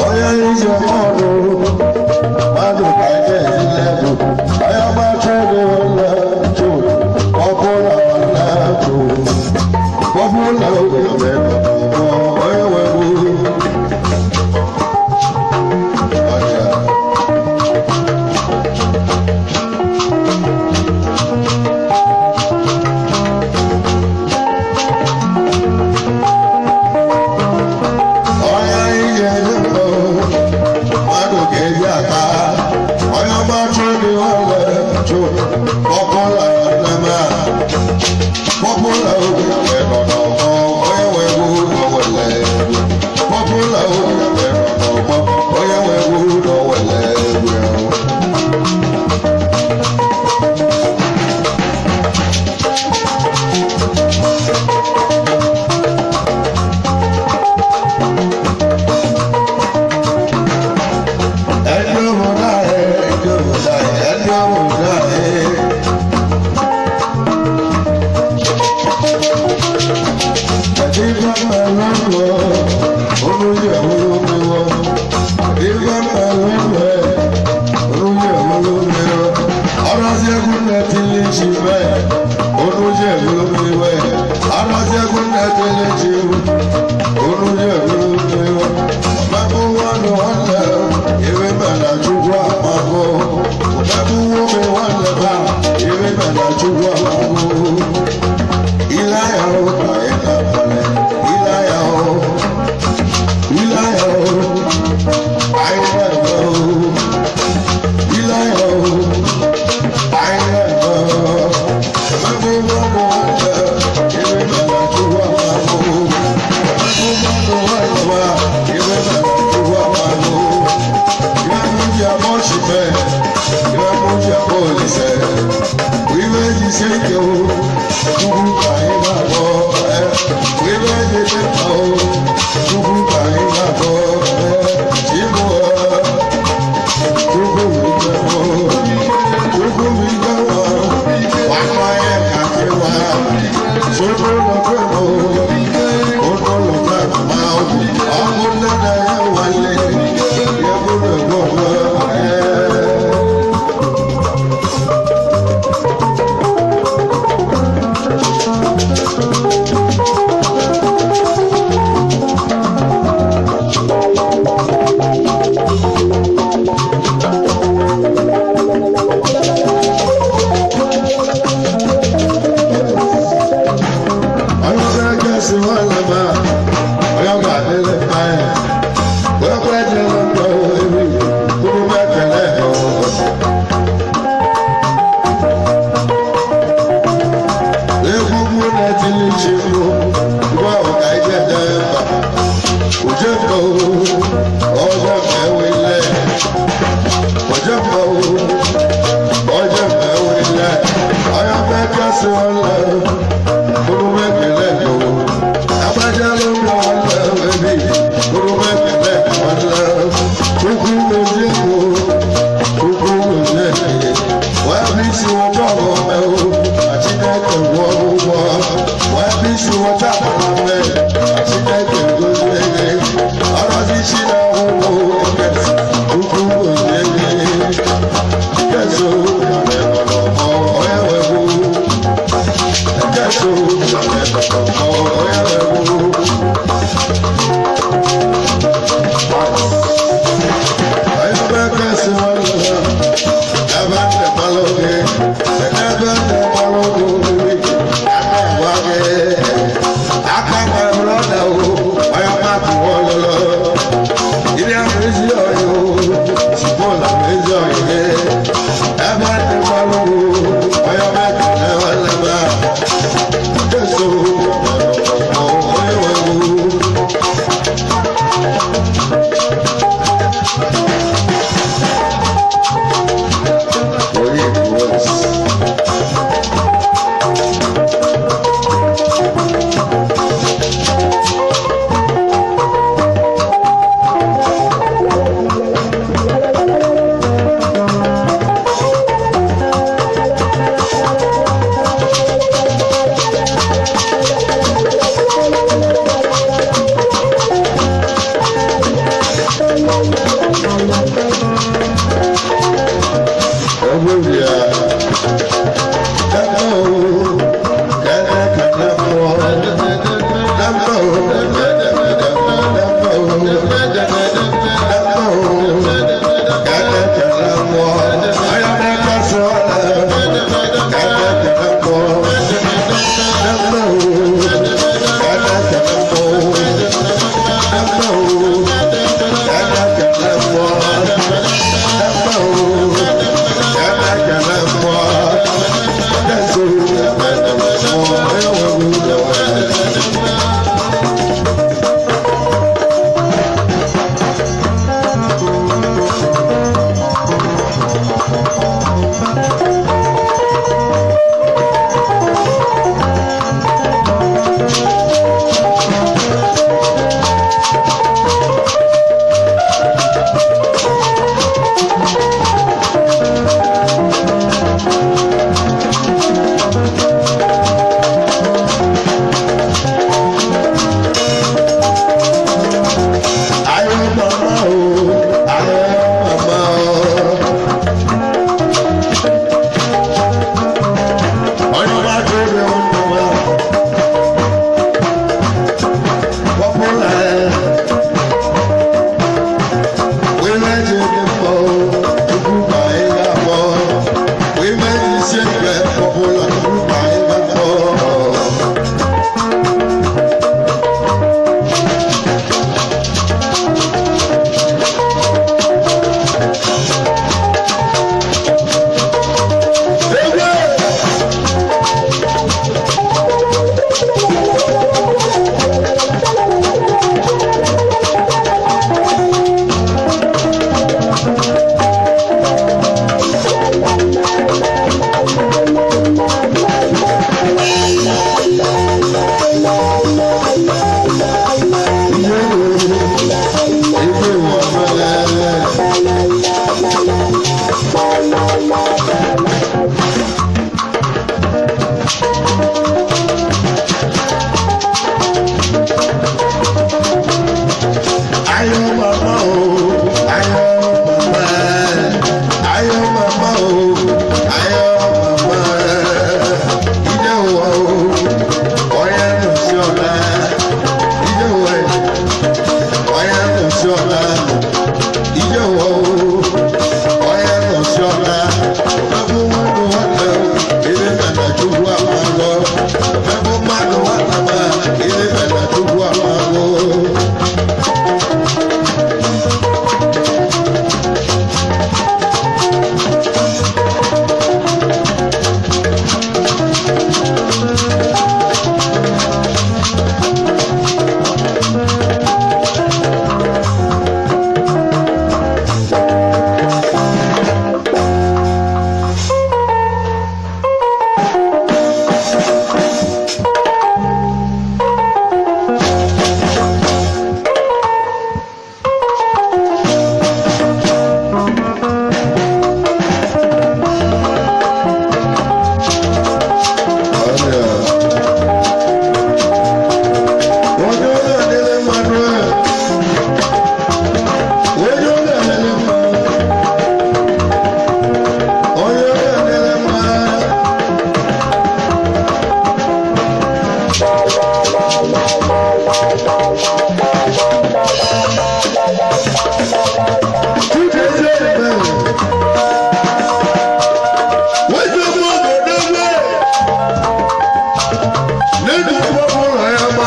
Onye ije ọrụ mmadụ ka ị na-ezile ego, onye ọgbacha ego nwanne chụ, ọbụla nwanne chụ, ọbụla oge onye nwegbu ọcha. Onye ije ego mmadụ ga-eji aka, onye ọgbacha ego nwanne chụ, ọbụla nwanne m a. Popular oge nọ n'ọgbọ, onye nwe egwu n'owele egwu. Popular oge nọ n'ọgbọ, onye nwe egwu n'owele egwu. Ẹni ọmọ náà ẹ, ẹni ọmọ náà ẹ, ẹni ọmọ náà ẹ.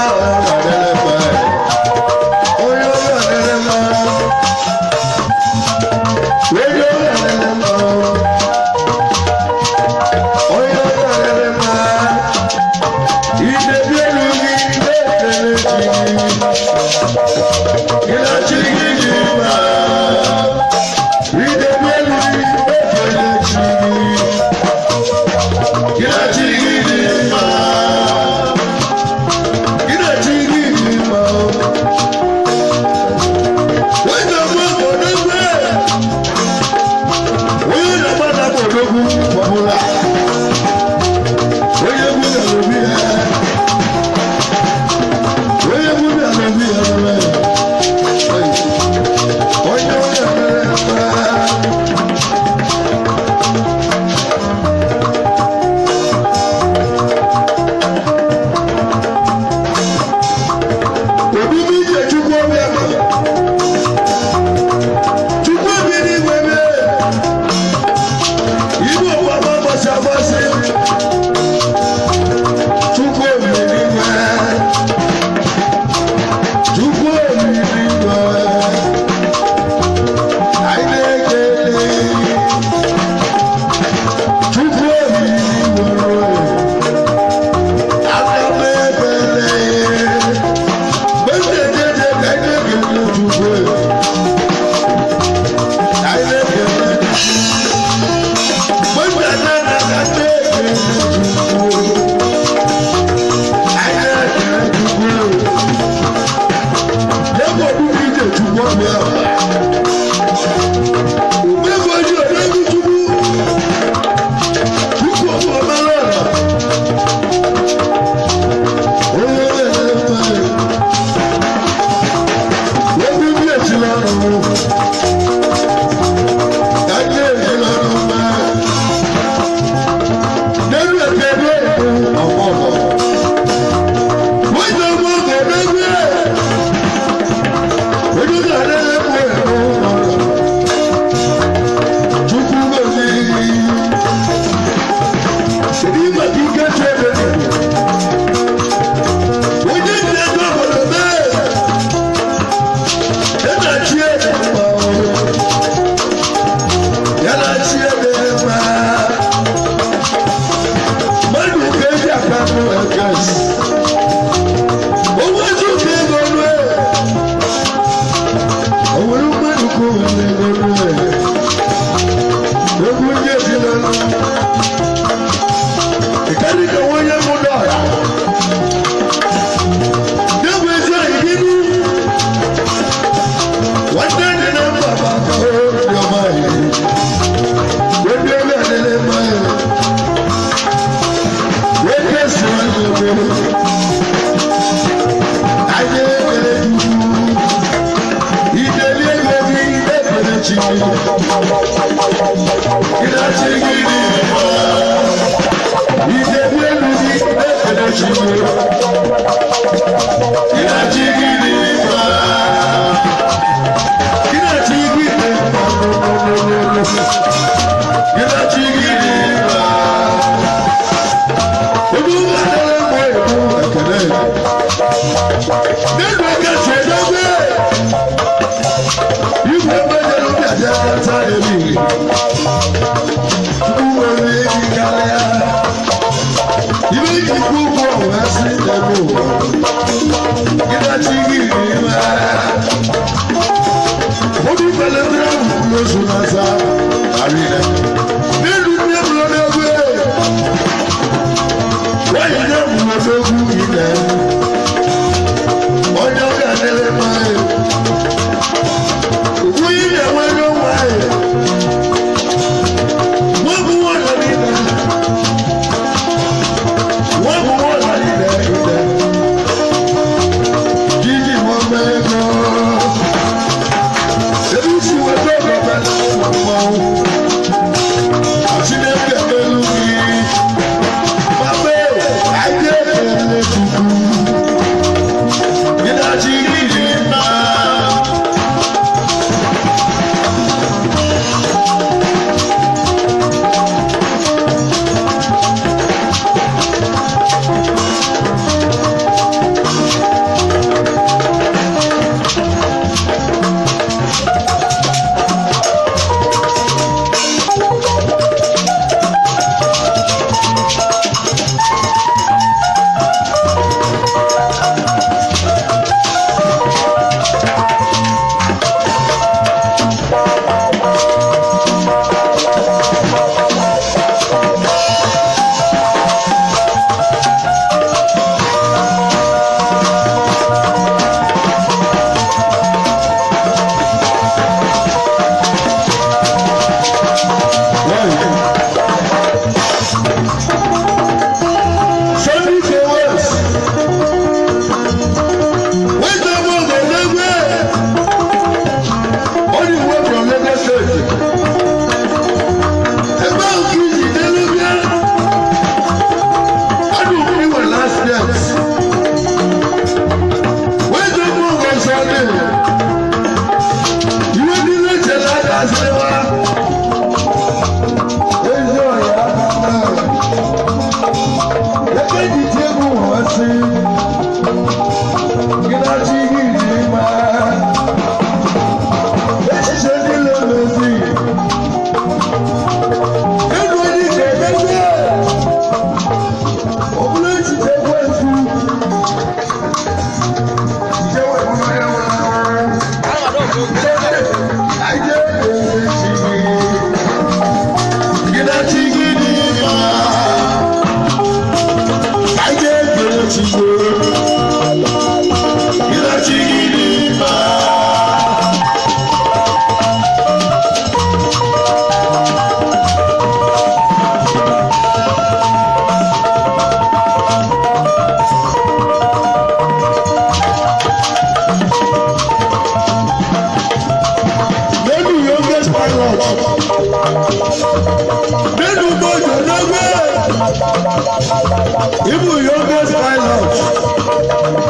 Onye ọma adịrị mma. Onye ọma adịrị mma. Onye ọma adịrị mma. Onye ọma adịrị mma. Idebi elu gị na-ekele chi gị. Gị na chi gị dị mma. Idebi elu gị na-ekele chi gị. Gị na chi gị dị mma. Gị na chi gị dị mma. Onye na-agba odogwu. Onye na-agba na-agba odogwu ọbụla. Onye egwu na-ebi ya. Onye egwu na-ebi ya. Onye onye mere mma. Obibi ije Chukwu obi ama. Chukwu obi n'igwe mee. Igwe ụwa ma agbasi agbasi. Chukwu obi n'igwe. Chukwu obi n'igwe. Anyị na-ekele. Chukwu obi n'igwe. Ana m ekele.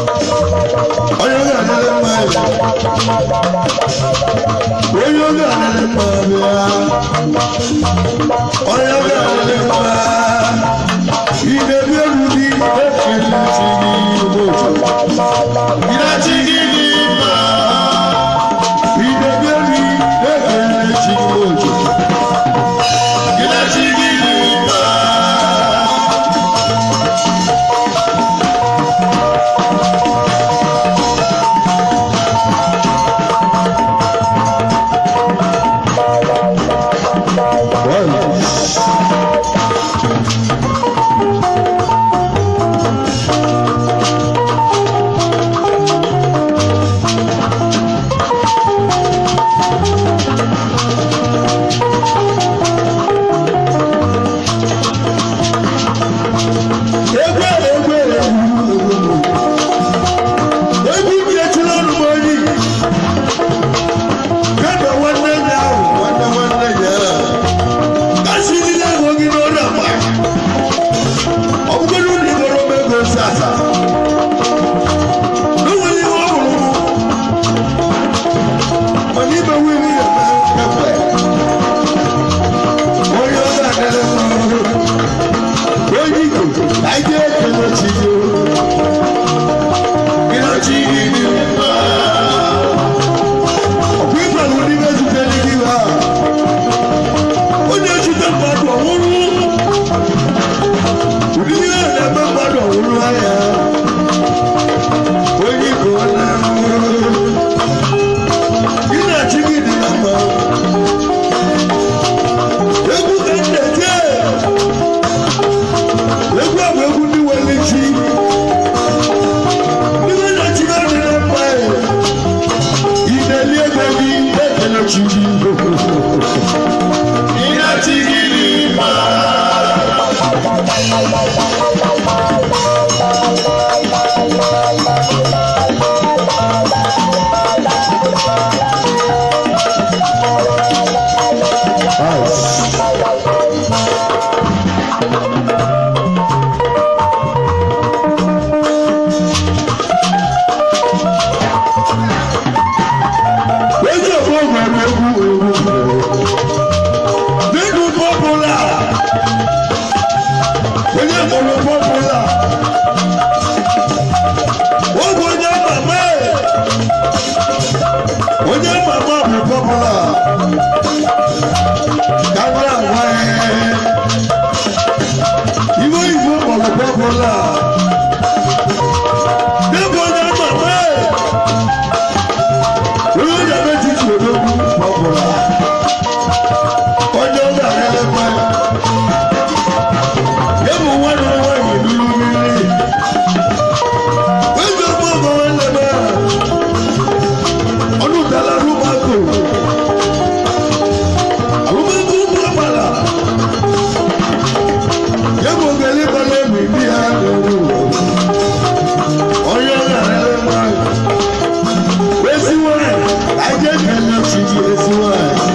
Onye ọ ga-adịrị mma ya. Onye ọ ga-adịrị mma bịa. Onye ọ ga-adịrị mma. Ị na-ebi elu gị ekele chi gị ụbọchị. Ị na-achị gị dị mma. Ị na-ebi elu gị ekele chi gị ụbọchị. Ị na-achị gị dị mma. Egwu egwu egwu egwu bi echula ọnụ m onyi kebe nwanne gị ahụ nwanne nwanne gị ahụ kasị niile ego gị n'ọrụ akpa ọ bụgodu ndị gọrọ m ego ose asa n'onwere ihe ọ hụrụ mụ mana ibe wili ya ekwe onye ọ ga-adịrị mma onye Igbo anyị ga-ekele chi gị gị na chi gị dị mma ọkwa ịgwara ụdị mezutere gị ha onye echute mmadụ ọhụrụ ụdị ihe a na-eme mmadụ ọhụrụ anya onye Igbo na gị na chi gị dị na mma egwu ka m na-eje egwu a bụ egwu ndị nwere chi ndị nwere na chi dị na mma ị na-eli ego gị ekele chi gị ị na-achị gị dị mma. Ezi ọgbọ nwere egwu egwu nínú pọ́pùlà onye kpọrọ pọ́pùlà ọ bụ onye mama onye mama bụ pọ́pùlà ka m na-agwa ya iwe oyibo kpọrọ pọ́pùlà n'ebe onye mama onye na-eme titi odogwu pọ́pùlà onye ọ ga-arịrị mma ya bụ nwa nụrụ nwaanyị lụrụ mmiri eze ọgbọ ọgbọ nwanne m ọnụ dara arụmako arụmako ụmụ agbara ya bụ ogele gbara egbe ndị ha na-ewu onye ọ ga-arịrị mma ezi nwaanyị anyị ekele chi gị ezi nwaanyị.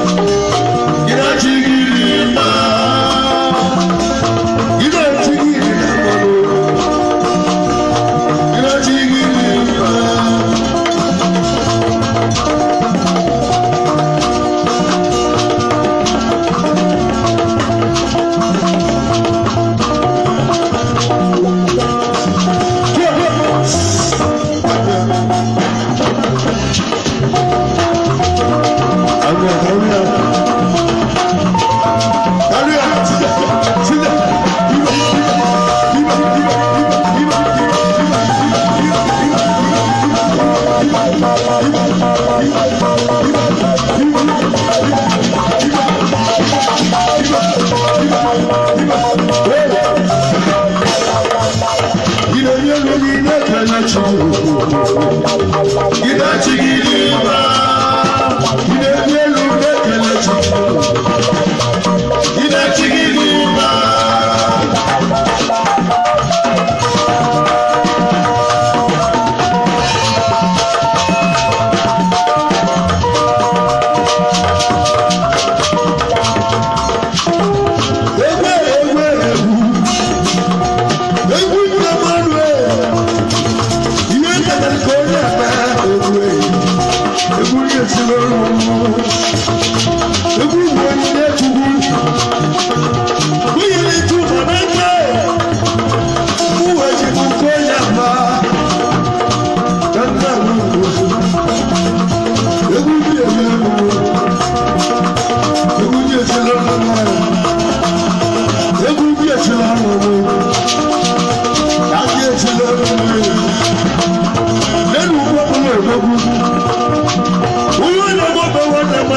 Egwu egwu egwu egwu nne mmadụ. Esila ọrụ. Egwu bụ onyinye Chukwu. Nwunye Chukwu n'aka. Mụwa ji bụ nke onye mma. Ka nna m bụ. Egwu dị elu elu. Egwu dị esila ọrụ. Egwu dị esila ọrụ. Ka dị esila ọrụ. Lẹ́nu gbọ́dọ̀ ẹ̀gbọ́gbọ́. Oyún ẹ̀gbọ́gbọ́ wọn nà má.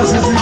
Jesus.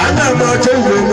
Ana m achọ igwe m.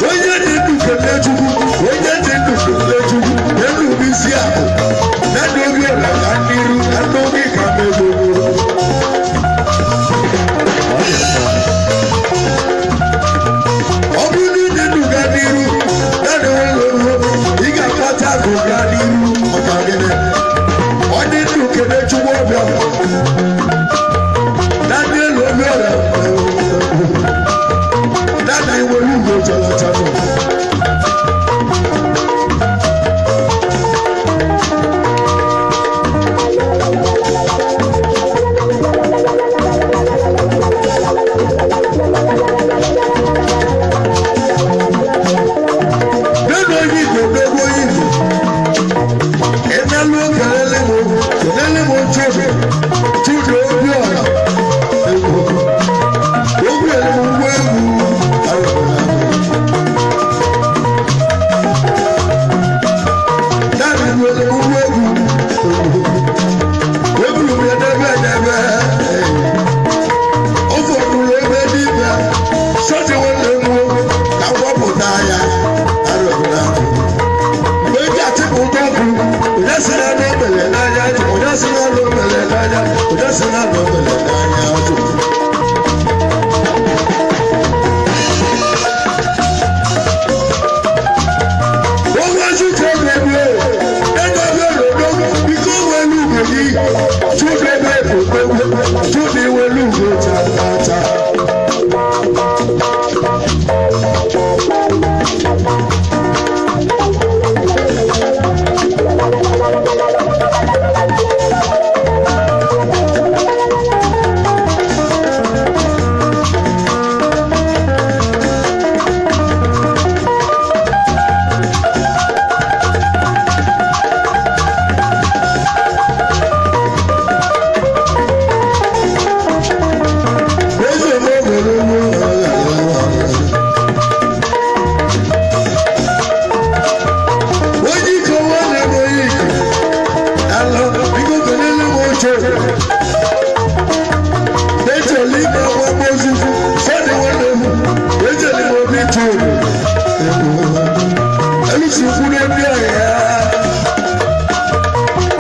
Onye dị ndụ kele Chukwu, onye dị ndụ kele Chukwu, elu bụ isi akụ, na ndụ gị ọla ka n'iru, na ndụ gị ka mmegbogbo. Ọ bụrụ na ịdị ndụ gaa n'iru, na ndụ nwere ị ga-akpata akụ gaa n'iru maka gịnị? Ọ dị ndụ kele Chukwu ọbịa, na ndị elu obi ọrịa, na ndị nwere ugo chọrọ achọ. Nínú onye Igbo n'egwu onye Igbo, emelụ kelele m kelele m Chude, Chude Obiọra, egwu ogwu elu ngwa egwu arụrụ. Naanị nwere ngwa egwu, eburu m ya n'ebe n'ebe, o fọdụrụ ebe n'ime, sọtị nwanne m ka m gwapụta ya arụrụ ahụ. Mgbe eji achịpụta ọkụ, onye sị na anụ omele n'anya ajụ, onye sị na anụ omele n'anya, onye sị na anụ omele n'anya ajụ. Onye chukwu ebe ebe ebe obodo biko welu ugo gị, chukwu ebe obodo, chukwu welu ugo chata chata. Eze m ogere ugbo. Onye ike nwanne m onye ike, ala biko kelele m oche. Echela ime agwa m ozuzu, sọdị nwanne m, echela m obi chụrụ. Elusi ukwu na ndị ọhịa.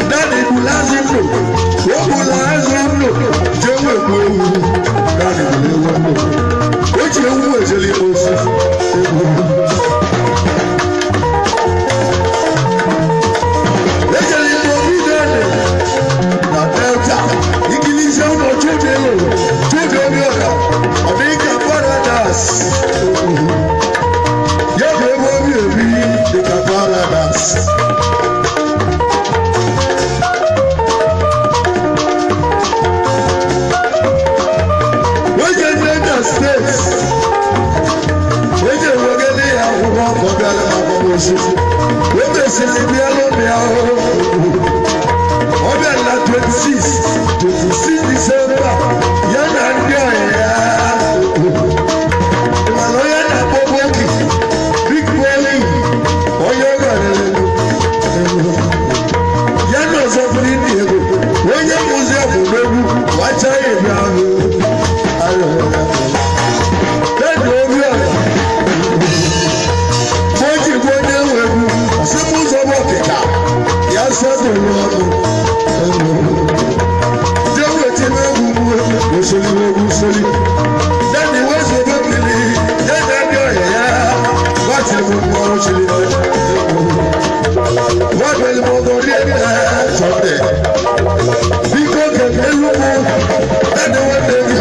Naanị bula azụ ndụ, o bula azụ ndụ, jee wekwu ewu. Naanị bula ewu ndụ. O ji ewu ejele ime ozuzu. Ejele ime obi naanị na Delta. Ikilisi ụlọ Chude lụrụ, Chude Obiọra, ọ dị ka paradise. Ya bụ ebe obi ebi dị ka paradise. Oje Delta steeti, oje wegele ya akwụkwọ ka ọ bịara m akwamozu. O mesịrị bịa n'obi ahụhụ. Ọ bịara na 26, 26 Disemba, ya na ndị ọyị ya. Mana onye na-akpọ Boki, Big Boy, onye ọ gara elu. Ya na ọzọ bụrụ ndị ego, onye mụzi ọbụrụ egwu, wacha ya ebe ahụ. Pedro Obiọra, o ji gwa onye nwe egwu, ọsị m ụzọ bụ ọkịka, ya sọdụrụ ọnụ. Jee weta egwu m, osoli egwu soli. Dani wezu ebe mmiri, ya na ndị ọhịa ya, gbatịrị m mkpọrọ chiri. Wabịalị m ọgọ rie nne Sọnde. Biko keke elu mụ, dani nwanne gị,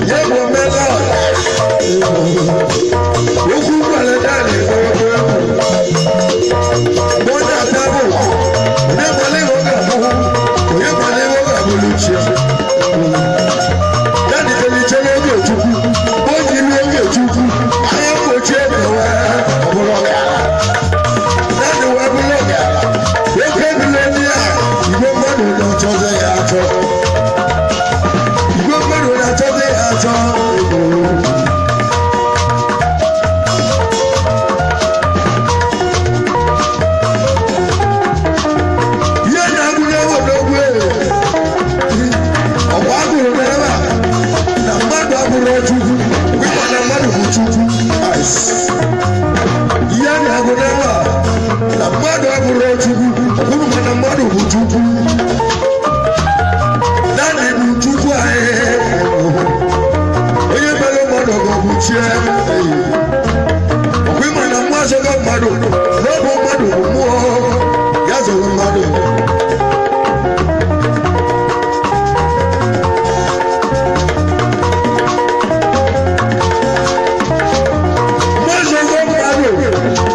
ya bụ omela ọha. Okwu gwara dani n'ọgụ egwu. Mgbe ọ na-ata bụ, onye kwale ihe ọ ga-abụ, onye kwale ihe ọ ga-abụ n'uche. Dani kelichere oge Chukwu, o jiri oge Chukwu, ahịa mgbochi ebewe ọ bụrụ ọgara. Dani wee bụrụ ọgara. Oke bile ndị a, igwe mmadụ na-achọzi ya achọ. Igwe mmadụ na-achọzi ya achọ. Ihe na-agụ n'obodo ogwu ọkwa agụrụ n'ebe a. Ochie ọkwa ịma na mmụọ azọgo mmadụ n'ọbụ mmadụ bụ mmụọ ya zọrọ mmadụ. Mmụọ azọgo mmadụ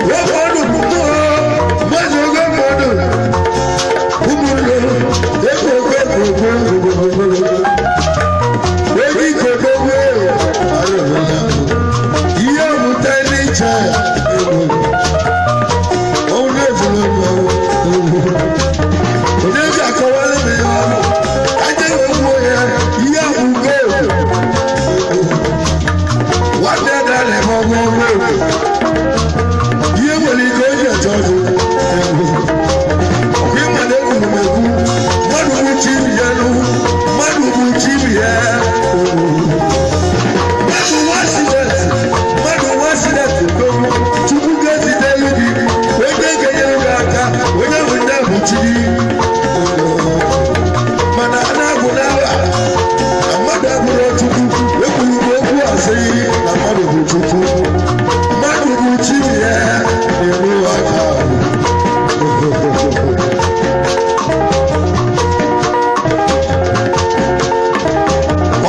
n'ọbụ mmadụ bụ mmụọ. Mmụọ azọgo mmadụ. Ụmụnne ekwe ekwe ekwe ekwe ebi kodogwe ihe mụta n'iche onye ezuru onye ga-akọwara m ya ọnụ aja ogbuo ya ihe bụ gold nwanne dara ebe ọgụ ọgụ ihe nwere ike onye achọ ọzọ. Ọkwa ịma na ekwuru m ekwu, mmadụ bụ chi ya nụ, mmadụ bụ chi ya. Mmadụ nwa sineti, mmadụ nwa sineti gbogbo Chukwu ga-ezitelu gị onye ga-enyere gị aka, onye bụ nne bụ chi gị. Mana a na-agwụ n'ala na mmadụ abụrụ Chukwu. Ekwuru m okwu asị na mmadụ bụ Chukwu, mmadụ bụ chi ya na-eru aka.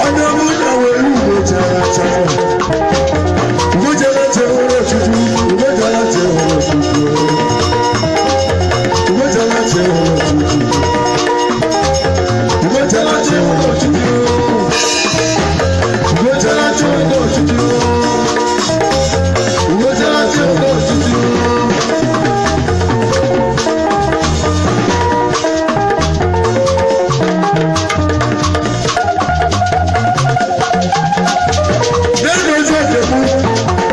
Onye ọbụla were ugo chara chara, ugo chara chara nwere Chukwu, ugo chara chara nwere Chukwu, ugo chara chara nwere Chukwu, ugo chara chara nwere Chukwu, ugo chara chara nwere Chukwu, ugo chara chara nwere Chukwu. N'elu ezi okegbu,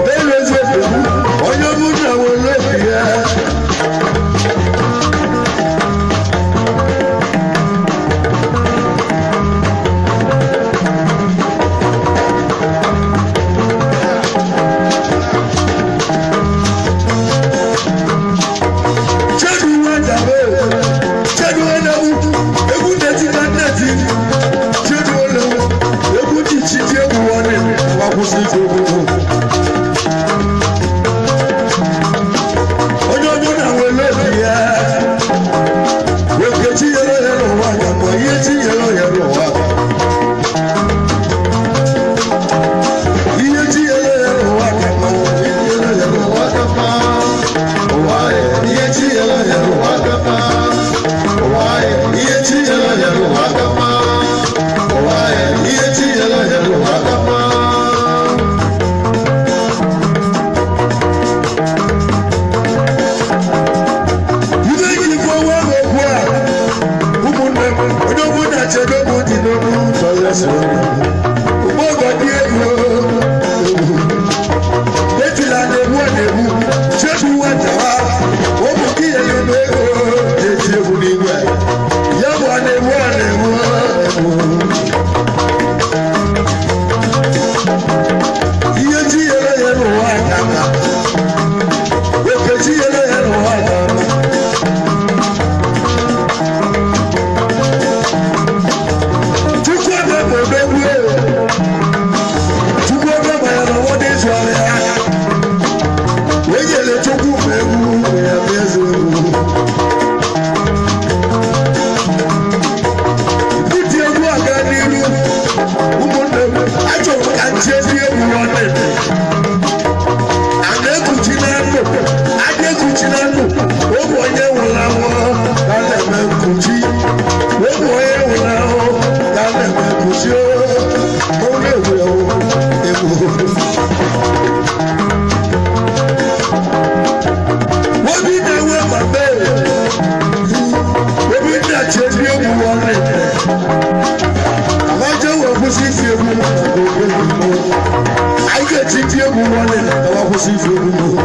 n'elu ezi okegbu, onye ọbụla nwere obi ya. Chedu nwa dabe, chedu nwa dabu, egwu ndeti na ndeti, chedu ole, egwu dị chi dị egwu nwanne, ma kwụsị ife egwu. Onye ọbụla nwere obi ya, oke chi nyere ya n'ụwa ka mma, ihe chi nyere ya n'ụwa. Ihe chi nyere ya n'ụwa ka mma, ihe nyere ya n'ụwa ka mma. Ụwa ya, ihe chi nyere ya n'ụwa ka mma. Ụwa ya, ihe chi nyere ya n'ụwa ka mma. Ụwa ya, ihe chi nyere ya n'ụwa ka mma. Ibe yiri kwa nwa ahụ okwu a, ụmụnne m, onye ọbụla chedo m dị n'ọnụ ụzọ ya soro m. Ugbo ọgọ dị egwu, etila na-egbu a na-egbu, chebu nwa jawa, ụmụ gị ya elu ego na-eti egwu n'igwe. Ya bụ a na-egbu a na-egbu egbu. Ihe chi yere ya n'ụwa ka mma. Oke chi yere ya n'ụwa ka mma. Chukwu ebe bụ odogwu e. Chukwu ebe manyere ụfọdụ ịzụ ọrịa. Wee nyere Chukwu ma egwu ya bụ eze egwu. Iti egwu aga n'iru, ụmụnne m, achọrọ m ka nche ndị egwu nwanne m. A na-ekuchi na ndụ, a na-ekuchi na ndụ, oge onye nwụrụ anwụ ka a na-eme nkuchi. Oge onye nwụrụ anwụ ka a na-eme nkuchi. Oo, ọ na-egwu egwu egwu. Obi na-enwe mama e, obi na-achị ndị egwu nwanne m. Amaje wee kwụsị iti egwu maka oge egwu. Anyị ga-eti ndị egwu nwanne ka wa kwụsị iti egwu.